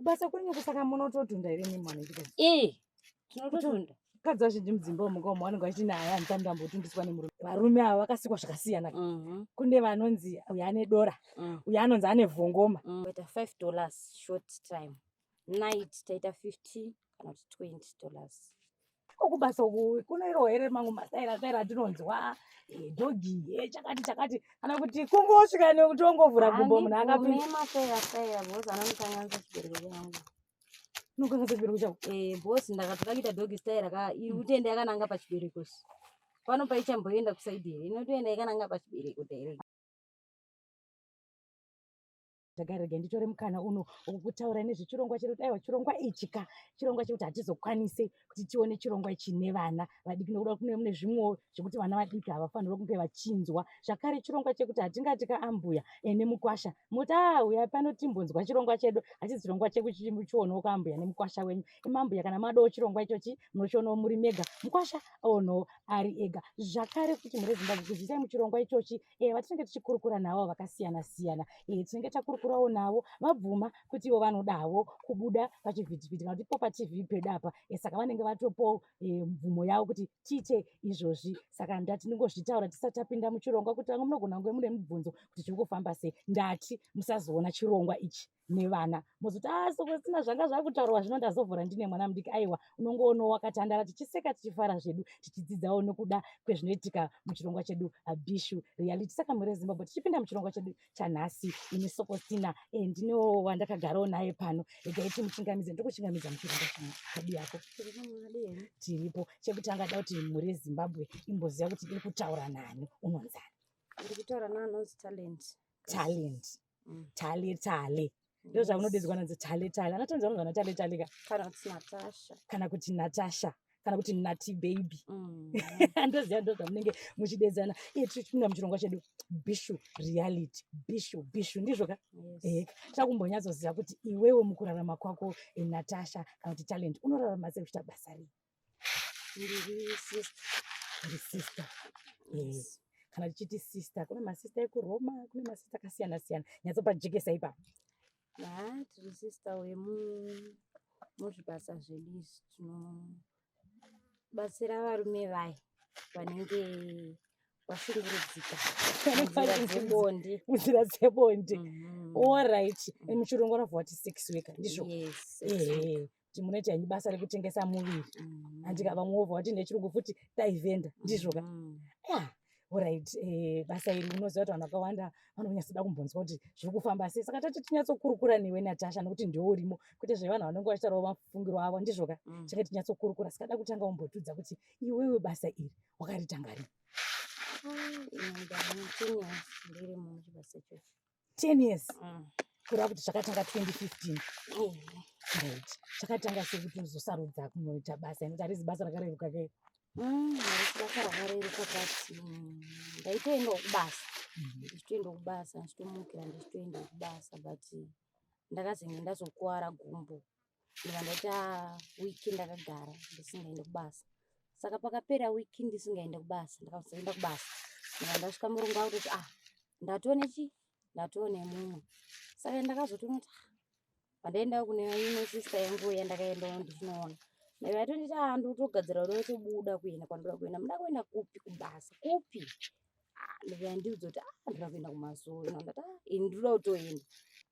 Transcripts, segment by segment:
Kubasa kwenyu kusaka munototunda here imi mwana Eh, tinototunda. Kadzi vazhinji mudzimba umu ngomo vanenge vachiti naye handisati ndambotundiswa nemurume. Varume ava vakasikwa zvakasiyana. Kune vanonzi uyu ane dora, uyu anonzi ane vhongoma. Kuita $5 short time. Night taita 50 kana kuti $20. Ko kubasa uku kunoirwa here mamwe mastaira staira atinonzwa dhogi chakati chakati kana kuti kungosvika nekuti ongovhura gumbo munhu akapinda. Mastaira staira because anondikanganisa chibereko changu. Unokanganisa chibereko chako? Eh, boss ndakatoda kuita doggy style ka iri kutoenda yakananga pachibereko ichi. Pano paichamboenda kuside here inotoenda yakananga pachibereko direct. Ndagarega nditore mukana uno wokutaura nezvechirongwa chedu kuti aiwa, chirongwa ichi ka chirongwa chekuti hatizokwanise kuti tione chirongwa ichi nevana vadiki, nekuda kune mune zvimwewo zvekuti vana vadiki havafanirwi kunge vachinzwa. Zvakare chirongwa chekuti hatingati kaambuya nemukwasha moti a uya pano timbonzwa chirongwa chedu, hachisi chirongwa chekuchionawo kaambuya nemukwasha wenyu. Imambuya kana madawo chirongwa ichochi munochionawo muri mega, mukwasha aonawo ari ega. Zvakare kuti mhuri yeZimbabwe kuzvisai muchirongwa ichochi vatinenge tichikurukura navo vakasiyana siyana, tinenge takurukurawo navo vabvuma kuti ivo vanodawo kubuda pachivhitivhiti kana kuti ipo paTV pedu apa, saka vanenge vatopawo mvumo yavo kuti tiite izvozvi. Saka ndati ndingozvitaura tisati tapinda muchirongwa kuti vamwe munogona kunge mune mubvunzo kuti zviri kufamba sei. Ndati musazoona chirongwa ichi nevana mozoti a Sokostina zvanga zvakutaurwa zvino ndazovhura ndine mwana mudiki. Aiwa, unongoonawo wakatandara tichiseka tichifara zvedu tichidzidzawo nekuda kwezvinoitika muchirongwa chedu Bishu Reality. Saka mhuri yeZimbabwe, tichipinda muchirongwa chedu chanhasi, ini Sokostina ndinewo wandakagarawo naye pano. Regai timuchingamidze. Ndokuchingamidza muchirongwa chedu yako. Tiripo. Chekutanga da kuti mhuri yeZimbabwe imboziva kuti iri kutaura nani. Unonzani? Ndiri kutaura naanonzi Talent. Talent. Tale Tale ndo zvaunodedzwa nanzi Tale Tale. Anatonzi vanonzi vana Tale Tale ka. Kana kuti Natasha. Kana kuti Natasha kana kuti Nati Baby. Ndoziva ndo zvamunenge muchidedzana. Iye tichipinda muchirongwa chedu Bishu Reality. Bishu Bishu ndizvo ka? Yes. Takumbonyatsoziva kuti iwewe mukurarama kwako, Natasha kana kuti Talent, unorarama sei, uchiita basa rei? Ndiri sister. Uri sister? Yes. Kana tichiti sister, kune masista ekuroma, kune masista akasiyana siyana. Nyatsopajekesa ipapo. Ha, tiri sister wemu muzvibasa zvedu izvi tinobatsira varume vaya vanenge vashungurudzika munzira dzebonde. Munzira dzebonde. Alright, muchirongwa unobva wati sex worker, ndizvo? Yes, sex worker. Ehe, kuti munoita henyu basa rekutengesa muviri. Handika vamwe vobva vati nechirungu futi taivhenda, ndizvo ka? Mm. Yeah. Alright, basa iri unoziva kuti vanhu vakawanda vanonyatsoda kumbonzwa kuti zviri kufamba sei. Saka tati tinyatsokurukura newe Natasha nekuti ndiwe urimo, kwete zvevanhu vanenge vachitaurawo mafungiro avo, ndizvo ka? Mm. Chake tinyatsokurukura. Saka da kutanga umbotudza kuti iwewe basa iri wakaritanga rini? Ini ndane 10 years ndirimo muchibasa ichochi. 10 years? Kureva kuti zvakatanga 2015? Eh. Right, chakatanga sekuti uzosarudza kunoita basa inoti harizi basa rakareruka ke? Harisi basa rakareruka, but ndaitoendawo kubasa, ndichitoendawo kubasa, ndichitomukira ndichitoendawo kubasa, but ndakazenge ndazokuwara gumbo ndikva ndaita wiki ndakagara ndisingaendi kubasa. Saka pakapera wiki ndisingaendi kubasa, ndakazoenda kubasa ndikva ndasvika murungu akutoti, ah, ndatone chi ndatone mumwe. Saka ndakazotoona kuti, ah, pandaendawo kune imwe sister yangu yandakaendawo ndichinoona nayo yatonditi, ah, ndikutogadzira kuda kutobuda kuenda kwandoda kuenda. Muda kuenda kupi? Kubasa kupi? Ah, ndikauya ndiudza kuti, ah, ndoda kuenda kumasowe. Ndati, ah, ini ndoda kutoenda,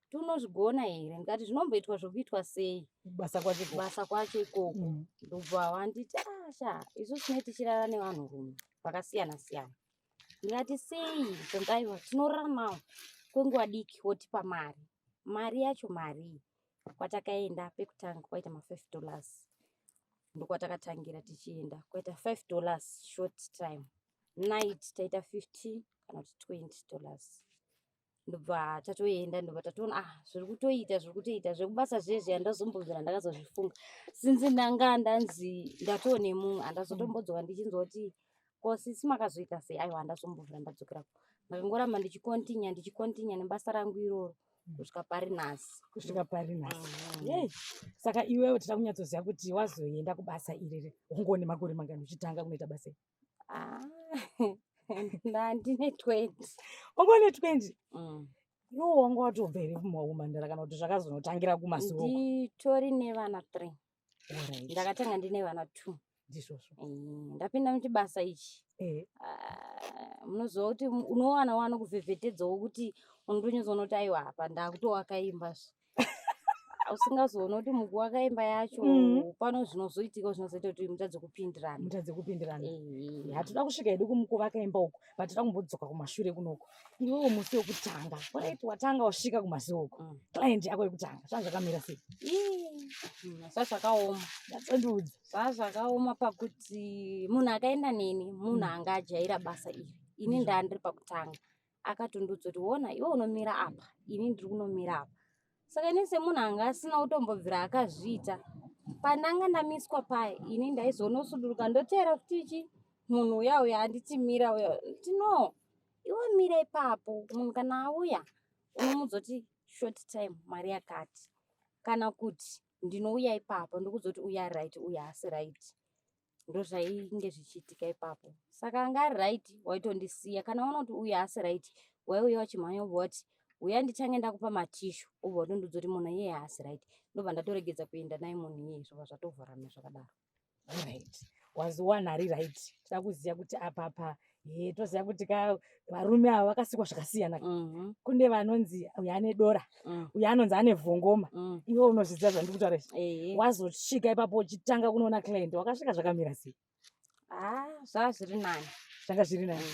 tinozvigona here? Ndikati, zvinomboitwa zvokuitwa sei? Basa kwacho ikoko. Basa kwacho ikoko. Ndobva wanditi, ah, sha, isusu tinenge tichirara nevanhurume vakasiyana siyana. Ndikati, sei? Ndikati, aiwa, tinorara navo kwenguva diki wotipa mari. Mari yacho marii? Kwatakaenda pekutanga kwaita ma$5, ndokwatakatangira tichienda kwaita $5 short time. Night taita 50 kana kuti $20. Ndobva tatoenda, ndobva tatoona, ah, zviri kutoita, zviri kutoita zvekubasa zvezvi. Handazombobvira ndakazozvifunga since ndanga ndanzi ndatoo nemumwe. Handazotombodzoka ndichinzwa kuti ko sisi makazoita sei. Aiwa, handazombobvira ndadzokerako. Ndakangoramba ndichikontinya, ndichikontinya nebasa rangu iroro kusvika pari nhasi. Kusvika pari nhasi. Yei, saka iwewe tida kunyatsoziva kuti wazoenda kubasa iriri ungone makore mangani uchitanga kunoita basa iri? Ah, ndandine 20. Ungone 20? Mm. Iwo wanga watobva here kumandara kana kuti zvakazonotangira kumasuwo? Nditori nevana 3. Ndakatanga ndine vana 2. Ndizvozvo. Ndapinda muchibasa ichi. Ah, munoziva kuti unowana wano kuvhevhetedzawo kuti unotonyatsoona kuti aiwa apa ndakutowaka imba zve. Usingazoona kuti mukuwaka imba yacho pano zvinozoitika zvinozoita kuti mutadze kupindirana. Mutadze kupindirana. Hatoda kusvika hedu kumukuvaka imba uku, but toda kumbodzoka kumashure kunoku. Iwewo musi wekutanga, right, watanga wasvika kumasuwo uku. Client yako yekutanga, zvanga zvakamira sei? Zvazvakaoma. Nyatsondiudza. Zvazvakaoma pakuti munhu akaenda neni, munhu anga ajaira basa iri. Ini ndandiri pakutanga. Akatondiudza kuti wona iwe unomira apa, ini ndiri kunomira apa. Saka ini semunhu anga asina kutombobvira akazviita, pandanga ndamiswa paya, ini ndaizonosuduruka ndoteera kuti chi munhu uya uya anditi mira uya. Nditi no, iwe mira ipapo, munhu kana auya unomuudza kuti short time mari yakati, kana kuti ndinouya ipapo ndikuudza kuti uya ari right uya asi right. Ndozvainge zvichiitika ipapo. Saka anga ari right waitondisiya, kana waona kuti uyu haasi right waiuya uchimhanya wobva wati uya ndichange ndakupa matishu, wobva watondiudza kuti munhu iyeye haasi right, ndobva ndatoregedza kuenda naye munhu iyeye, zvobva zvatovharana zvakadaro. Right, wazowana ari right. Toda kuziva kuti apapa toziva kuti ka varume ava vakasikwa zvakasiyana. Kune vanonzi uyu ane dora, uyu anonzi ane vhongoma. Iwe unozviziva zvandiri kutaura izvi. Wazosvika ipapo uchitanga kunoona client, wakasvika zvakamira sei? Zvava zviri nani. Zvanga zviri nani.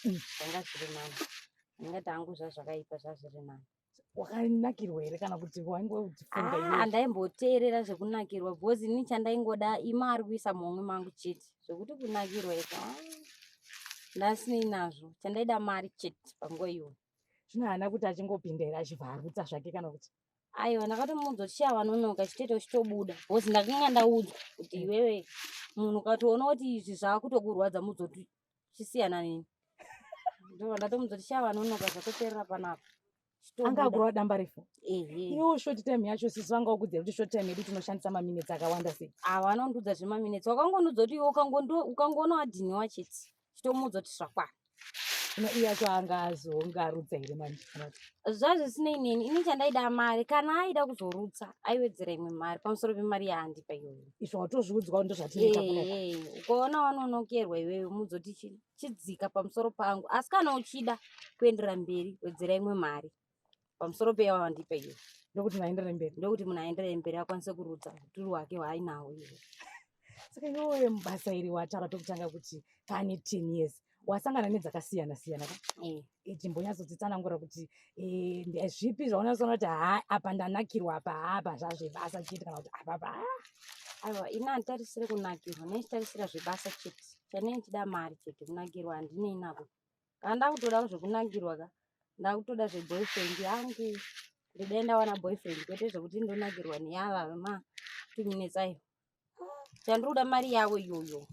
Zvanga zviri nani. Ndingati hangu zvazvakaipa, zvazviri nani. Wakanakirwa here kana kuti waingofunga iwe? Handaimboteerera zvekunakirwa because ini chandaingoda imari kuisa muhomwe mangu chete. Zvekuti kunakirwa izvo, ndasinei nazvo. Chandaida mari chete panguva iyoyo. Zvino haana kuti achingopinda here achibva arutsa zvake kana kuti? Aiwa, ndakatomuudza kuti chiya vanonoka chitoita uchitobuda because ndakanga ndaudzwa kuti iwewe munhu ukatoona kuti izvi zvakutokurwadza muudza kuti chisiyana neni. Ndobva ndatomuudza kuti chiya vanonoka zvatoperera panapa. Anga akurova damba refu. Iwo short time yacho sisi vanga vakuudza kuti short time yedu tinoshandisa maminutes akawanda sei? Vanondiudza zvemaminutes. Wakangondiudza kuti iwe ukangoona wadhiniwa chete, chitomuudza kuti zvakwana. Zvino iye yacho anga azongarutsa here manje? Zvazvisinei neni, ini chandaida mari. Kana aida kuzorutsa, aiwedzera imwe mari pamusoro pemari yaandipa iyoyo. Izvo watozviudzwa ndozvatinoita kuno. Ukaona wanonokerwa iwewe, muudza kuti chidzika pamusoro pangu. Asi kana uchida kuenderera mberi, wedzera imwe mari pamusoro peyawandipa iyoyo. Ndokuti munhu aenderere mberi. Ndokuti munhu aenderere mberi akwanise kurutsa uturu hwake hwaainahwo iyoyo. Saka iwewe mubasa iri wataura tokutanga kuti pane 10 years wasangana nedzakasiyana siyana ka? Chimbonyatsodzitsanangura kuti ndezvipi zvaunonyatsoona kuti ha apa ndanakirwa apa apa zvazvebasa chete kana kuti apa apa. Aiwa, ini handitarisire kunakirwa, ndinochitarisira zvebasa chete. Chanenge ndichida mari chete, kunakirwa handinei nako. Kana ndakutoda zvekunakirwa ka, ndakutoda zveboyfriend yangu. Ndidai ndawana boyfriend kwete zvekuti ndonakirwa neava ma 2 minutes ayo. Chandinoda mari yavo iyoyo.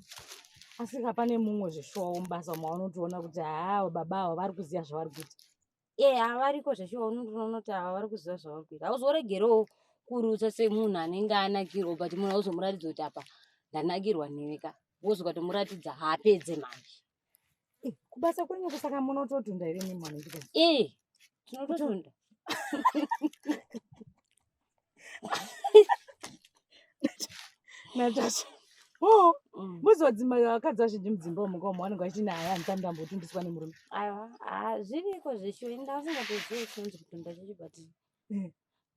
Asi ka pane mumwe zveshuwawo mubasa umo waunotoona kuti haa baba ava vari kuziva zvavari kuita. Havariko zveshuwa, unotoona kuti ava vari kuziva zvavari kuita. Hauzoregerewo kurutsa semunhu anenge anakirwa, but munhu hauzomuratidza kuti apa ndanakirwa newe ka. Wozi ukatomuratidza haapedze manje. Kubasa kwenyu saka munototunda here imi mwana ndikati? Tinototunda. Natasha. Muzodzima vakadzi vazhinji mudzimba umu umu vanenge vachiti naye handisati ndambotundiswa nemurume. Aiwa, zviriko zveshuwa, ini ndasingatozivi chinonzi kutunda chacho, but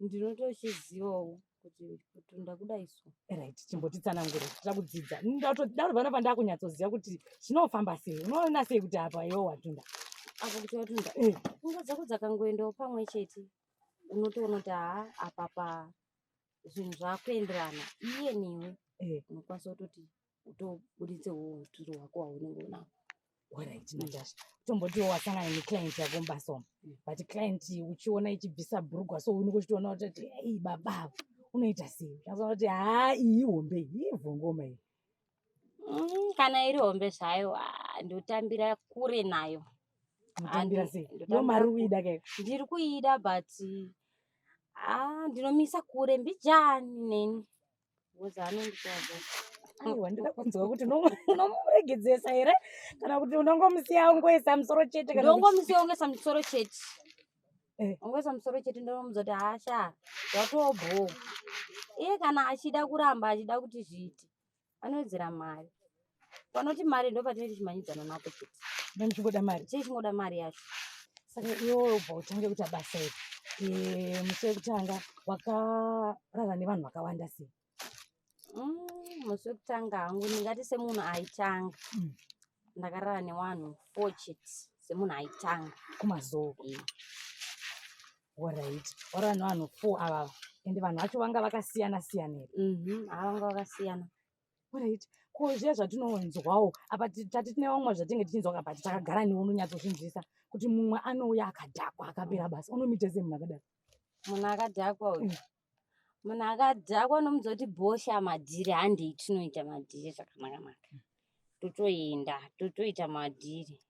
ndinotochizivawo kuti kutunda kudai so. Right, chimbotitsanangure, tinoda kudzidza. Ndautoda panapa ndakunyatsoziva kuti zvinofamba sei. Unoona sei kuti apa iwe watunda? Apa kuti watunda? Pfungwa dzako dzakangoendawo pamwe chete, unotoona kuti haa apa pa zvinhu zvakuenderana iye newe. Unokwanisa kutoti utobuditse uturu hwako hwaunenge unahwo. Alright, Natasha. Tombotiwo wasangana neclient yako mubasa umu. But client uchiona ichibvisa bhurugwa so unenge uchitoona kuti ei baba ava unoita sei? Uchazoona kuti haa iyi hombe iyi ivhongoma iyi. Kana iri hombe zvayo, ndotambira kure nayo. Unotambira sei? Ndo mari kuida kai? Ndiri kuida but ndinomisa kure mbijani neni. Because anondikwadza. Aiwa, ndinoda kunzwa kuti unomuregedzesa here kana kuti unongomusiya ungoisa musoro chete kana Ndongomusiya ungoisa musoro chete. Ungoisa musoro chete ndonomuudza kuti hasha zvatobhoo. Iye kana achida kuramba achida kuti zviite anowedzera mari. Panoti mari ndopatinenge tichimhanyidzana napo chete. Ndochingoda mari. Tichingoda mari yacho. Saka iwewe ubva utange kuita basa iri. Musi wekutanga wakarara nevanhu vakawanda sei? Musi wekutanga hangu ndingati semunhu aitanga. Ndakarara nevanhu 4 chete semunhu aitanga. Kumazoo. Alright. Warara nevanhu 4 ava. Ende vanhu vacho vanga vakasiyana siyana here? Vanga vakasiyana. Alright. Ko zviya zvatinonzwawo apa tati tine vamwe zvatinge tichinzwa apa takagara newe unonyatsozvinzwisa kuti mumwe anouya akadhakwa akapera basa unomuita sei munhu akadaro? Munhu akadhakwa uyu. Munhu akadhakwa unomuudza kuti bhosha madhiri handei tinoita madhiri zvakanaka-naka. Totoenda totoita madhiri.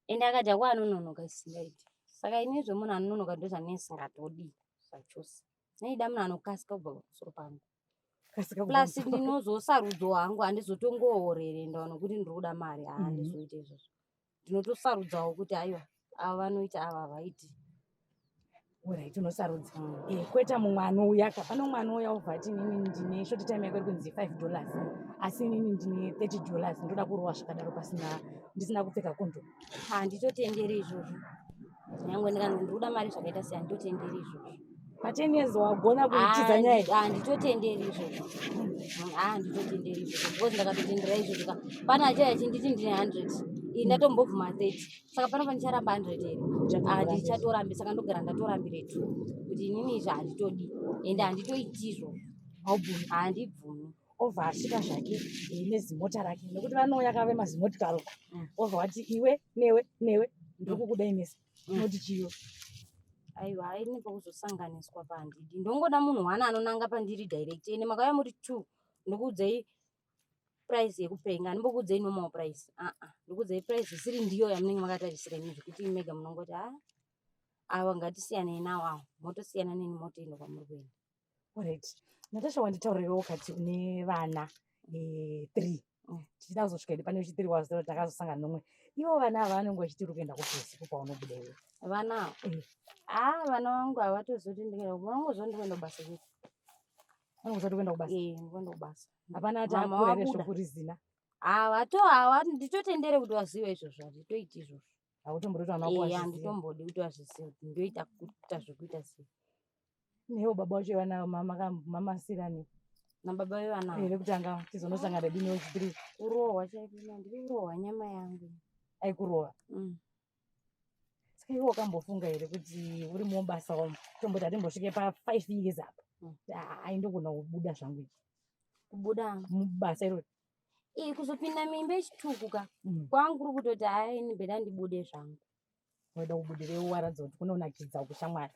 Ende akadhakwa anononoka zvisingaiti. Saka ini zvemunhu anononoka ndozvandinenge ndisingatodi zvachose. Ndaida munhu anokasika kubva pamusoro pangu. Plus ndinozosarudzwa hangu handizotongoorere ndaona kuti ndiri kuda mari handizoite izvozvo. Ndinotosarudzawo kuti aiwa ava vanoita ava havaiti. Alright, unosarudza. Kweta mumwe anouya ka pane mumwe anouya obva ati inini ndine short time yako iri kunzi $5 asi inini ndine $30 ndoda kurohwa zvakadaro pasina ndisina kupfeka condom. Handitotenderi izvozvo. Nyangwe ndikanzi ndiri kuda mari zvakaita sei handitotenderi izvozvo. Pa 10 years wagona kuitiza nyaya. Handitotenderi izvozvo. Handitotenderi izvozvo because ndakatotendera izvozvo ka. Pane achauya achinditi ndine 100. Ini ndatombobvuma 30. Saka pano pandicharamba 100 here? Handichatorambi saka ndogara ndatorambire tu. Kuti inini izvi handitodi. Ende handitoiti izvozvo. Haubvumi. Handibvumi. Obva asvika zvake nezimota rake nekuti vanouya kave mazimotikaro. Obva wati iwe newe newe ndiri kukudai mese. Unoti chiyo. Aiwa haini pakuzosanganiswa pandidi. Ndongoda munhu one anonanga pandiri direct. Ende makauya muri 2 ndokuudzai price yekupenga. Handimbokuudzai normal price. Ndokuudzai price isiri ndiyo yamunenge makatarisira imi zvekuti mega munongoti ava ngatisiyanei nawo ava. Motosiyana neni motoenda kwamuri kuenda. Alright. Natasha wanditaurirawo ukati une vana 3. Tichida kuzosvika hedu pane wechi 3 wazitaura takazosangana nomwe. Ivo vana ava vanenge vachiti uri kuenda kubhesi kwaunobuda iwe. Vana ava? Vana vangu havatozoti ndikuenda vanongozoti ndikuenda kubasa chete. Vanongozoti kuenda kubasa? Ndikuenda kubasa. Hapana ati Mama akura here wabuda. zvokurizina? Handitotendere kuti vazive izvozvo, handitoiti izvozvo. Hautombodi kuti vana vako vazvizive? Handitombodi kuti vazvizive kuti ndoita kuita zvekuita sei. Newo baba vacho vana mamasirani. Nababa vevana. Vekutanga tizonosangana redu newechi 3. Kurohwa chaiko, ndiri kurohwa nyama yangu. Aikurohwa? Saka iwe wakambofunga here kuti uri mubasa umu, tomboti hatimbosvike pa 5 years apa. Aindogona kubuda zvangu ichi. Kubuda? Mubasa iroro. Kuzopinda muimba yechituku ka. Kwangu kuri kutoti hai ini bheda ndibude zvangu. Waida kubudire uwaradza kuti kunonakidza kushamwari.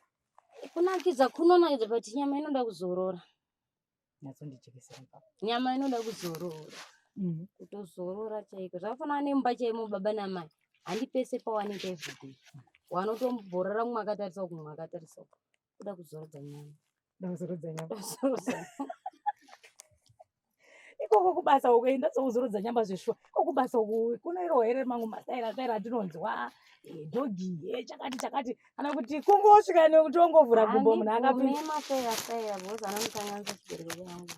Kunakidza kunonakidza but nyama inoda kuzorora. Nyatsondijekesera ipapo. Nyama inoda kuzorora. Kutozorora chaiko. Zvakafanana nemumba chaimo baba namai. Handi pese pawanoita everyday. Wanotomborora mumwe akatarisa uku mumwe akatarisa uku. Kuda kuzorodza nyama. Kuda kuzorodza nyama. Kuzorodza. Ikoko kubasa uko enda kuzorodza nyama zveshuwa. Ikoko kubasa uko kunoirwa here mamwe mastaira staira atinonzwa. Dhogi, chakati chakati. Kana kuti kungosvika nekuti ongovhura gumbo munhu akapinda. Handibvume mastaira staira boss anomukanganisa chibereko changu.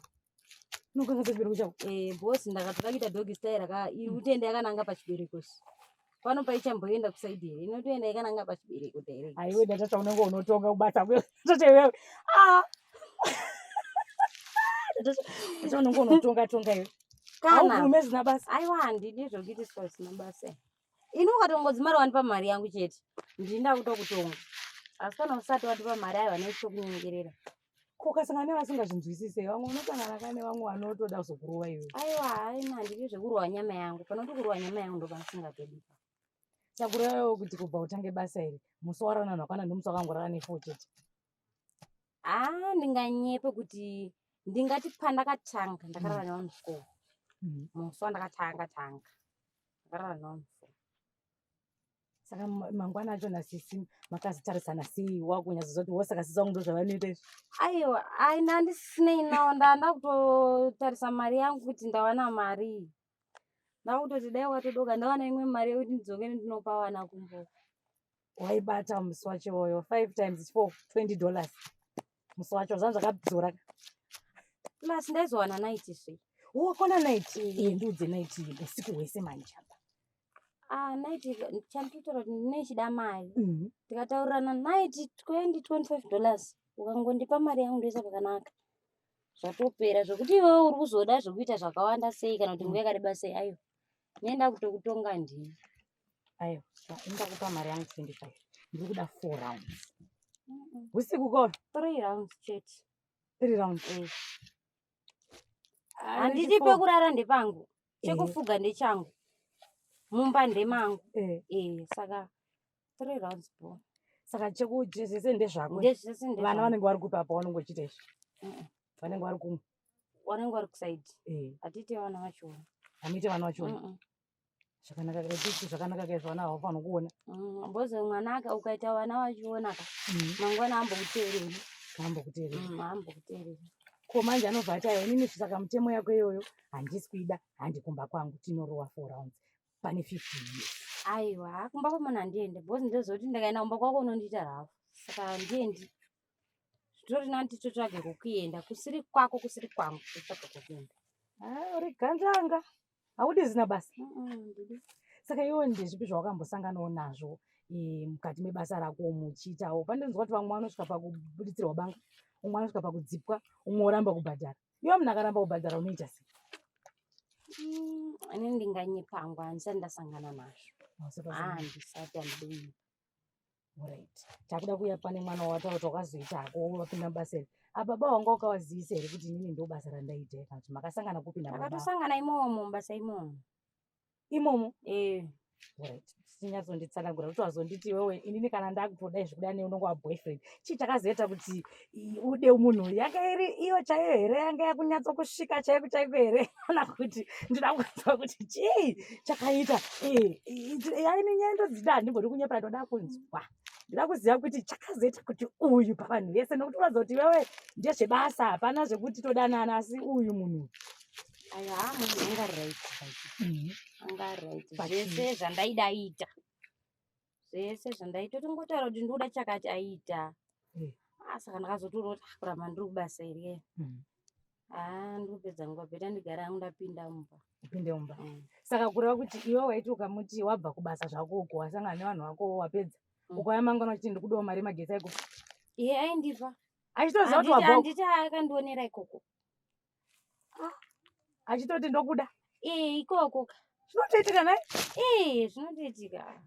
Unokanganisa chibereko chako? Boss ndakatoda kuita dhogi style ka iri kutoenda yakananga pachibereko ichi. Pano paichamboenda kusaidi here inotoenda yakananga pachibereko direct. Aiwe Natasha unenge unotonga kubasa kwe. Natasha iwewe. Natasha, Natasha unenge unotonga tonga iwe. Kana. Haubvume zvisina basa. Aiwa handidi zvekuitiswa zvisina basa. Ini ukatongodzi mari wandipa mari yangu chete. Ndini ndakutokutonga. Asi kana usati wandipa mari aiwa nekutokunyengerera. Ko ukasangana nevasingazvinzwisise vamwe unosangana ka nevamwe vanotoda kuzokurova iwe. Aiwa haina handidi zvekurova nyama yangu. Panoti kurova nyama yangu ndopandisingabedi. Saka kureva kuti kubva utange basa iri musi warara navanhu vakawanda ndomusi wakangorara ne4 chete. Ndinganyepe kuti ndingati pandakatanga ndakarara nevanhu 4. Musi wandakatanga tanga ndakarara nevanhu 4. Saka mangwana acho nasisi makazitarisana sei wakunyatsoziva kuti wo saka sisi vangu ndozvavanoita izvi? Aiwa, aina handisinei nawo ndanda kutotarisa mari yangu kuti ndawana mari. Ndakutoti dai watodoka ndawana imwe mari yekuti ndidzoke ndinopa vana kumbo. Waibata musi wacho iwoyo 5 times 4, $20 musi wacho, zvanga zvakadzora. Plus ndaizowana night zve. Wakona night? Eh, ndiudze night usiku hwese manje apa. Ah, night chanditotaura kuti ndinechida mari. Tikataurirana night 20, $25, ukangondipa mari yangu ndoisa pakanaka, zvatopera. Zvekuti iwewe uri kuzoda zvekuita zvakawanda sei kana kuti nguva yakareba sei, aiwa, nenda kutokutonga ndini. Aiwa, indakupa mari yangu 25, ndiri kuda 4 rounds usiku kona. 3 rounds chete. 3 rounds? Eh. Handiti pekurara ndepangu, chekufuga ndechangu, mumba ndemangu. Eh, saka 3 rounds bo. Saka chekudya zvese ndezvako? Ndezvese. Vana vanenge vari kupi apa vanonge uchiita izvi? Vanenge vari kumwe? Vanenge vari kusaidi. Hatite vana vachiona. Hamuite vana vachiona? Zvakanaka kaiti, zvakanaka kaizvo, vana havafaniri kuona. Because mwana ukaita vana vachiona ka, mangwana ambokuteereri. Ambokuteereri. Ambokuteereri. Ko manje anobva ati, "Aiwa, inini saka mutemo yako iyoyo handisi kuida, handi kumba kwangu, tinorowa 4 rounds pane 15 years." Aiwa, kumba kwemunhu handiende, because ndozoti ndikaenda kumba kwako unondiita rafu, saka handiendi. Zvitori nani titotsvage kokuenda kusiri kwako, kusiri kwangu, totsvaga kokuenda. Ah, uri ganzanga, haudi zina basa. Ndidi. Saka iwe ndezvipi zvawakambosanganawo nazvo mukati mebasa rako muchiitawo? Pandinzwa kuti vamwe vanosvika pakubuditsirwa banga, umwe anosvika pakudzipwa, umwe oramba kubhadhara. Iwe munhu akaramba kubhadhara unoita sei? Inini ndinganyepangwa, handisati ndasangana nazvo. Hausati wasangana? Handisati, handidi. Alright. Takuda kuuya pane mwana wawataura kuti wakazoita hako wapinda mubasa iri. Ababa wanga ukawazivisa here kuti inini ndo basa randaita, kana kuti makasangana kupinda baba? Takatosangana imomo mubasa imomo. Imomo? Eh. Alright. Chinyatsonditsanangura kuti wazonditi iwewe, inini kana ndakutoda izvi kuda newe, unonge waboyfriend. Chii chakazoita kuti ude munhu uyu? Yanga iri iyo chaiyo here? Yanga yakunyatsokusvika chaiko chaiko here? Kana kuti ndinoda kunzwa kuti chii chakaita? Yaini nyaya ndodzida, handimbodi kunyepa, ndoda kunzwa. Ndoda kuziva kuti chakazoita kuti uyu pavanhu vese, nokuti unoratidza kuti iwewe ndezvebasa, hapana zvekuti todanana, asi uyu munhu. Aiwa, ha, munhu anga right, anga right. Zvese zvandaida aita, zvese zvandaita, tongotaura kuti ndinoda chakati, aita. Ah, saka ndakazotoona kuti, ah, kuramba ndiri kubasa iri, ah, ndiri kupedza nguva, better ndigare hangu ndapinda mumba. Upinde mumba. Saka kureva kuti iwe waiti ukamuti wabva kubasa zvako uko, wasangana nevanhu vako, wapedza, ukauya mangwana uchiti ndikudawo mari yemagetsi aiko, Iye aindipa. Achitoziva kuti wabva uko? Handiti akandionera ikoko? Achitoti ndokuda? Ee, ikoko. Zvinotoitika nai? Ee, zvinotoitika.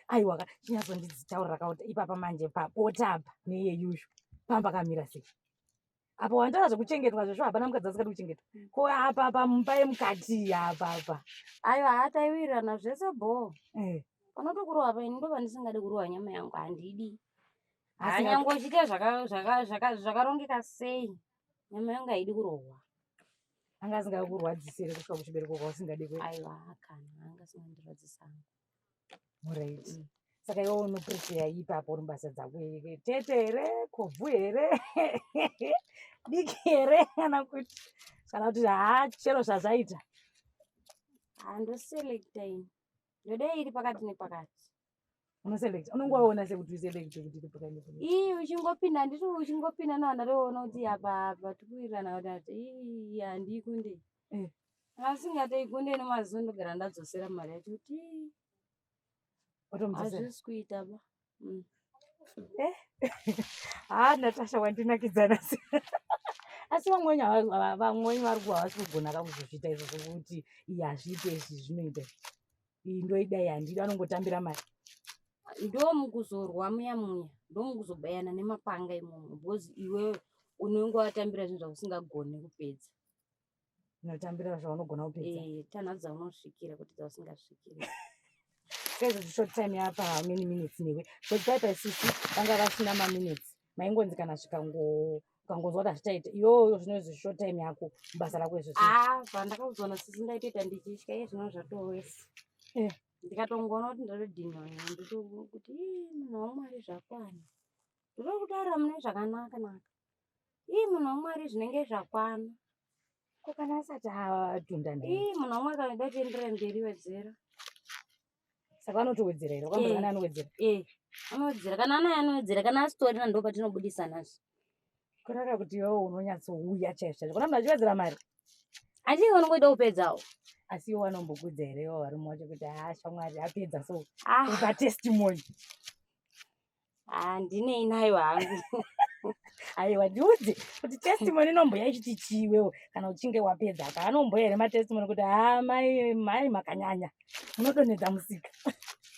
Aiwa ka, chinyatsondidzitaurira kauti ipapa manje pabota apa neyeyuzvo pamba kamira sei apa? Wandaura zvekuchengetwa zvezvo, hapana mukadzi asingadi kuchengetwa. Ko apa pamumba yemukati apa apa? Aiwa, hataiwirirana zvese bho. Panotokurohwa paini ndo pandisingadi kurohwa, nyama yangu handidi. Hanyange uchiita zvakarongeka sei, nyama yangu haidi kurohwa. Anga asingakurwadzisi here kusvika kuchibereko kwausingadi kuenda? Aiwa, kana anga asingandirwadzisanga. Alright. Saka iwe unopreferya ipapo uri mubasa dzako, tete here, kobvu here, diki here, kana kuti haa, chero zvazvaita? Handoselecta ini, ndoda iri pakati nepakati. Unoselect, unongoona sekuti uselect kuti iri pakati nepakati? Ii, uchingopinda, handiti uchingopinda ndovandatoona kuti apa apa tikuwirirana, kuti ati ii handiikunde. Asingatoikunde nemazuva ndogara ndadzosera mari yacho kuti ii, Watomudzosera? Hazvisi kuita ba. Haa, Natasha, wandinakidza nhasi. Asi vamweni vamweni vari havasi kugona kakuzozviita izvozvo kuti iyi hazviite, izvi zvinoita, iyi ndoida, iyi handidi, vanongotambira mari. Ndo mukuzorwa muya muya, ndo mukuzobayana nemapanga imomo, because iwewe unenge watambira zvinhu zvausingagoni kupedza. Unotambira zvaunogona kupedza. Eh, tanhatu dzaunosvikira kuti dzausingasvikiri. Saizvozvi short time yapa how many minutes newe? Because paipa isusu vanga vasina maminutes, maingonzi kana zvikango ukangonzwa kuti hazvichaita iyoyo, zvinozi short time yako mubasa rako izvozvo. Ah, pandakaudzwa sisi ndaitoita ndichitya, iye zvino zvatowese. Ndikatongoona kuti ndatodhinwa, ndotokuti, "Ii, munhu waMwari, zvakwana." Ndotokutaurira mune zvakanaka naka, "Ii, munhu waMwari, zvinenge zvakwana." Ko kana asati atunda naye? Ii, munhu waMwari, kana da tienderera mberi, wedzera. Saka vanotowedzera here? Wakambozana anowedzera? Eh. Anowedzera kana anayo anowedzera kana asitorina ndo patinobudisa nazvo. Kuraka kuti iwewe unonyatsouya chaizvo chaizvo. Kuna munhu achiwedzera mari. Handii vanongoida kupedzawo. Asi iwe vanombokudza here ivo varume vacho kuti haa shamwari apedza so. Ah. Upa testimony. Handinei nayo hangu. Aiwa ndiudze kuti testimony inomboya ichiti chii iwewe kana uchinge wapedza apa anomboya here matestimony kuti haa mai mai makanyanya munodonhedza musika.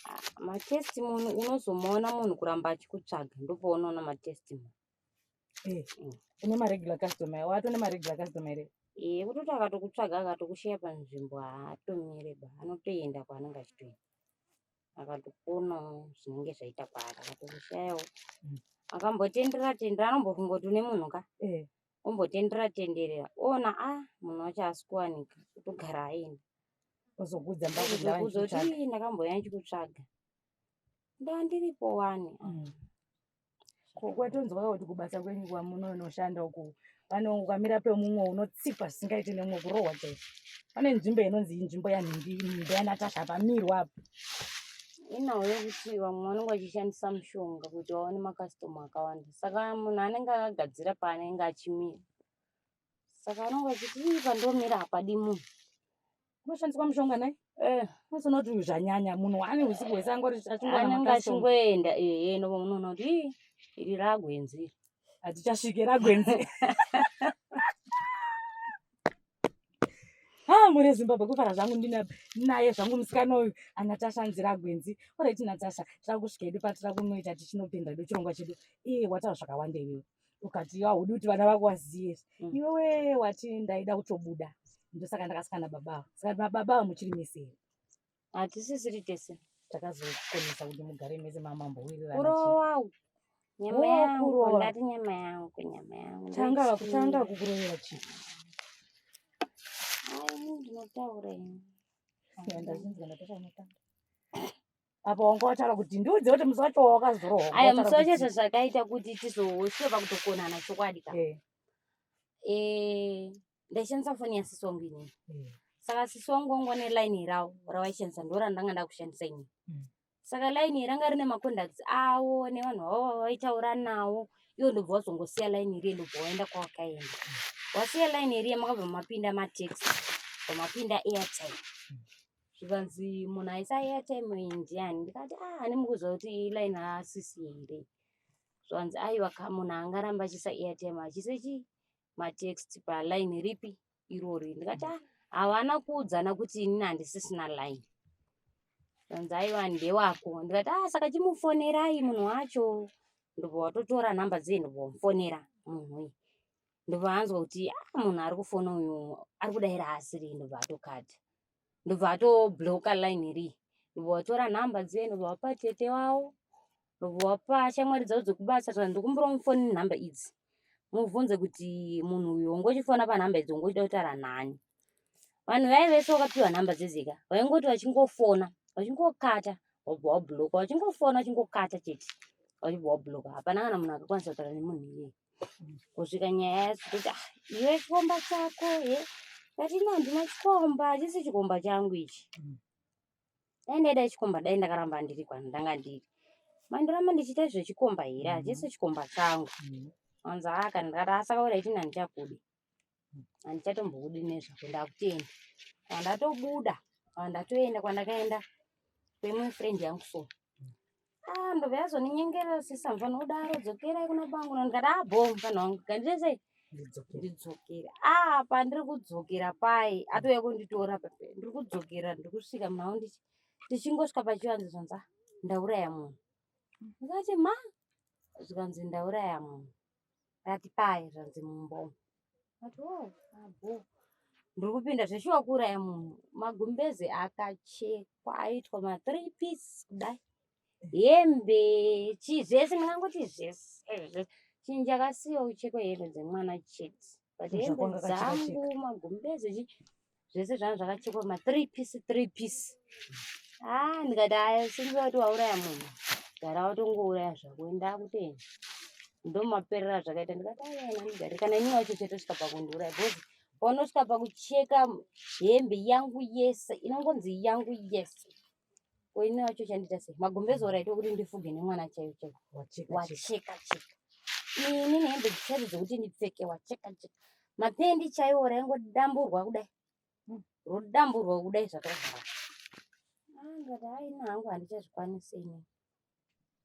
Ah, matestimony unozomuona munhu kuramba achikutsvaga ndopaunoona matestimony. Eh, une maregular customer wato nemaregular customer here? Eh, kutoti akatokutsvaga akatokusheya panzvimbo haatomire ba anotoenda kwaanenge achitoenda. Akatokuonawo zvinenge zvaita kwaari akatokushayawo. Akambotendera tendera anombofunga kuti une munhu ka. Ombotendera tenderera oona a munhu wacho haasi kuwanika otogara aenda. Ozokudza mbakuda Ozokudza kuti "Ii, ndakambouya ndichikutsvaga. Ndandiripo wani. Kwatonzwa kuti kubasa kwenyu kwamunonoshanda uku pane ukamira pemumwe unotsikwa zvisingaiti nemumwe kurohwa chaizvo. Pane nzvimbo inonzi inzvimbo yanhingi nzvimbo yaNatasha pamirwa apo. Inhau yekuti vamwe vanenge vachishandisa mushonga kuti vaone makasitoma akawanda. Saka munhu anenge akagadzira paanenge achimira. Saka vanenge vachiti ii pandomira hapadi munhu. Kunoshandiswa mushonga nhai? Eh. Unozoona kuti zvanyanya munhu ane usiku hwese angori achingowana Anenge makasitoma. achingoenda ehe ndopamunoona kuti ii iri ragwenzi iri. Hatichasvike ragwenzi. Ah, muri Zimbabwe kufara zvangu ndina naye zvangu musikana uyu aNatasha Nziragwenzi. Alright Natasha, tiri kusvika hedu patiri kunoita tichinopinda hedu chirongwa chedu. Iye wataura zvakawanda iwewe. Ukati haudi kuti vana vako vazive. Iwewe wati ndaida kutobuda. Ndosaka ndakasangana nababa ava. Saka nababa ava muchiri mese here? Hatisisiri tese. Takazokonesa kuti mugare mese mamambowirirana chii? Kurowa uku. Nyama Oh, yangu, kurowa. ndati nyama yangu, nyama yangu. Changa Ndochii? changa kukurovera chii? Ai, ini ndinotaura ini. Ndazvinzwa Natasha unotanga. Apa wanga wataura kuti ndiudze kuti musi wacho wawakazorohwa. wanga Aya wataura musi wacho kuti- zvazvakaita kuti tizosvika pakutokonana chokwadi ka. Eh, ndaishandisa foni yasisi wangu inini. Saka sisi wangu wanga une line ravo ravaishandisa ndo randanga ndakushandisa inini. Saka line ranga rine macontacts avo nevanhu vavo vavaitaura navo. Iwo ndobva wazongosiya line riye ndobva waenda kwawakaenda. Wasiya line riye makabva mapinda matext, mapinda airtime. Zvikanzi munhu aisa airtime iyi ndiani? Ndikati ah ani mukuziva kuti iyi line haasisi here? Zvikanzi aiwa ka munhu angaramba achiisa airtime achiisa chii matext paline ripi irori. Ndikati ah havana kuudzana kuti inini handisisina line. Zvikanzi aiwa ndewako. Ndikati ah saka chimufonerai munhu wacho. Ndobva watotora nhamba dziye ndobva wamufonera munhu uyu. Ndobva anzwa kuti ah munhu ari kufona uyu ari kudaira asiri ndobva atokata. Ndobva atobloka line riye. Ndobva watora nhamba dziye ndobva wapa tete wavo. Ndobva wapa shamwari dzavo dzekubasa zvikanzi ndokumbirawo mufone nhamba idzi. Mubvunze kuti munhu uyu wangochifona panhamba idzi wangochida kutaura nani. Vanhu vaya vese vakapiwa nhamba dzezeka vaingoti vachingofona vachingokata wabva wabloka vachingofona vachingokata chete vachibva wabloka. Hapana kana munhu akakwanisa kutaura nemunhu iyeye. Kusvika nyaya yazototi ah iwe chikomba chako he ndati ini handina chikomba hachisi chikomba changu ichi. Dai ndaida chikomba dai ndakaramba ndiri kwandanga ndiri. Mandoramba ndichiita zvechikomba here hachisi chikomba changu. Anzi haa kana ndikati ah saka alright ini handichakudi. Handichatombokudi nezvako ndakutenda. Kana ndatobuda kana ndatoenda kwandakaenda kweimwe friend yangu so. Ah ndobva yazondinyengerera sisi hamufani kudaro dzokerai kuna bangu. Ndikati ah bho mufana wangu ngandite sei ndidzokere. Ah pandiri kudzokera pai atouya kunditora pepe ndiri kudzokera ndiri kusvika munhu wangu tichingosvika pachivanze zvanzi ah ndauraya munhu. Ndikati ma zvikanzi ndauraya munhu. Ndikati pai zvanzi mumba umu. Ndikati oh ah bho. Ndiri kupinda zveshuwa kuuraya munhu. Magumbeze akachekwa aitwa ma 3 piece kudai. Hembe chii zvese ndingangoti zvese zvese. Chinhu chakasiyiwa kuchekwa hembe dzemwana chete. But hembe Zvakwanga kacheka dzangu magumbeze chii zvese zvanga zvakachekwa ma 3 piece 3 piece. Ah ndikati aya sindiwa kuti wauraya munhu. Gara watongouraya zvako ndakutenda. Ndomaperera zvakaita ndikati aiwa ini handigari kana ini wacho chatosvika pakundiuraya because paunosvika pakucheka hembe yangu yese inongonzi yangu yese. Koini wacho chandiita sei? Magumbeze oraita kuti ndifuge nemwana chaiyo chaiyo. Wacheka cheka. Wacheka cheka. Ini nehembe dzichaidzo dzekuti ndipfeke wacheka cheka. Mapendi chaiwo raingodamburwa kudai. Rodamburwa kudai zvakavhara. Ah, ndikati hai ini hangu handichazvikwanisi ini.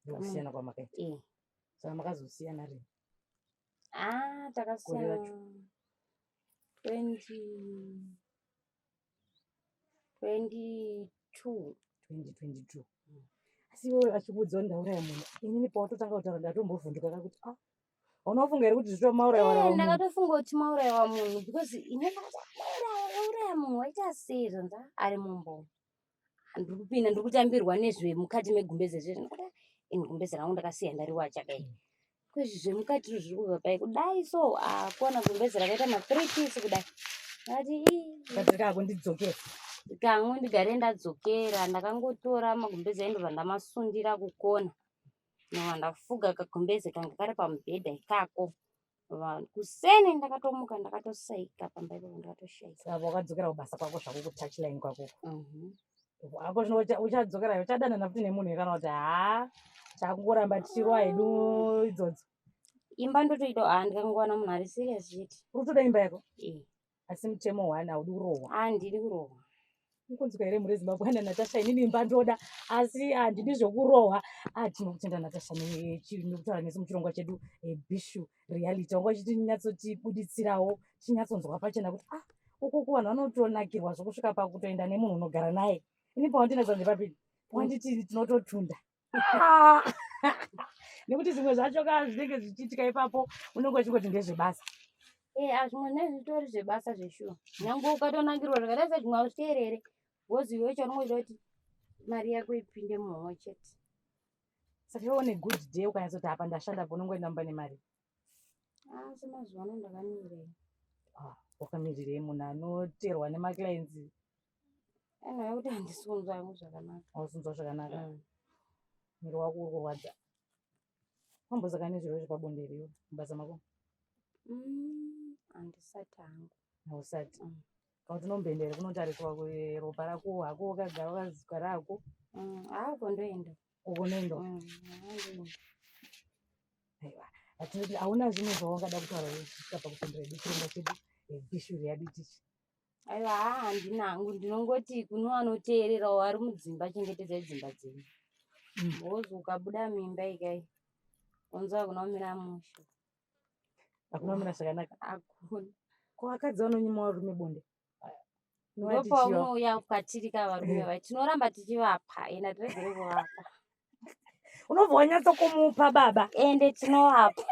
Ndokusiyana kwamakaita. Eh. Saka makazosiyana rini? Ah, takasiyana racho. 20 22. 2022. Asi iwewe vachikuudza kuti ndauraya munhu, inini pawatotanga kutaura ndatombovhunduka kakuti ah, unofunga here kuti zvitomauraya Eh, munhu? ndakatofunga kuti mauraiwa munhu because ini ndakati mauraya wauraya munhu waita sei zvanzi "Ah, ari mumbo ndiri kupinda ndiri kutambirwa nezvemukati megumbeze zvezvi ndikati "Ah, ini gumbeze rangu ndakasiya ndariwacha dai kwezvi zvemukati zviri kubva pai kudai so ah, kuona gumbeze rakaita ma3 piece kudai ndakati "Ii, Katika kundidzokera. Kamwe ndigare ndadzokera ndakangotora magumbeze aindobva ndamasundira kukona ndobva ndafuga kagumbeze kanga kari pamubhedha ikako. Kuseni ndakatomuka ndakatosaika pamba ipapo ndakatoshaika. Saka wakadzokera kubasa kwako zvako kutouchline kwako. Ako zvino uchadzokera uchadanana futi nemunhu here kana kuti haa takungoramba tichirwa hedu idzodzo. Imba ndotoida haa ndikangowana munhu ari serious chete. Uri kutoda imba yako? Eh. Asi mutemo one haudi kurohwa. Handidi kurohwa. Mukunzwa here mhuri yeZimbabwe ana Natasha inini imba ndoda asi handidi zvokurohwa. Ah, tinokutenda Natasha nekutaura nesu muchirongwa chedu Bishu Reality. Wanga uchitinyatsotibuditsiirawo tichinyatsonzwa pachena kuti ah ukuku vanhu vanotonakirwa zvokusvika pakutoenda nemunhu unogara naye. Ini pawandinakirwa ndepapini? Pawanditi tinototunda. Ah! Nekuti zvimwe zvacho ka zvinenge zvichiitika ipapo unenge uchingoti ndezvebasa. Eh, ah, zvimwe zvinenge zvitori zvebasa zveshuwa. Nyangwe ukatonakirwa zvakadai sezvimwe hauzviteerere. Because iwe chaunongoita kuti mari yako ipinde muhomwe chete. Saka iwe une good day ukanyatsoti apa ndashanda apa unongoenda mumba nemari. Ah, semazuva ano ndakamirei. Ah, wakamirirei munhu anoterwa nemaclients? Anyway, kuti handisi kunzwa hangu zvakanaka. Hausi kunzwa zvakanaka. Mwiri wako uri kurwadza. Wambosangana nezvirwere zvepabonde here iwe mubasa mako? Handisati hangu. Hausati. Kana kuti unomboenda here kunotariswa ropa rako hako wakagara wakagara hako? Haa, uko ndoenda. Uko unoenda? Haa, ndoenda. Aiwa, hatinoti hauna zvimwe zvaungada kutaura here kusvika pakupindura hedu chirongwa chedu Bishu Reality ichi? Aiwa, haa handina hangu, ndinongoti kune vanoteererawo vari mudzimba chengetedzai dzimba dzenyu. Because ukabuda mimba ikai unzi hakuna kumira mushe. Hakuna kumira zvakanaka. Hakuna. Ko vakadzi vanonyima varume bonde? Ndopaunouya kwatiri ka varume vai tinoramba tichivapa ende hatiregere kuvapa. Unobva wanyatsokumupa baba. Ende tinovapa.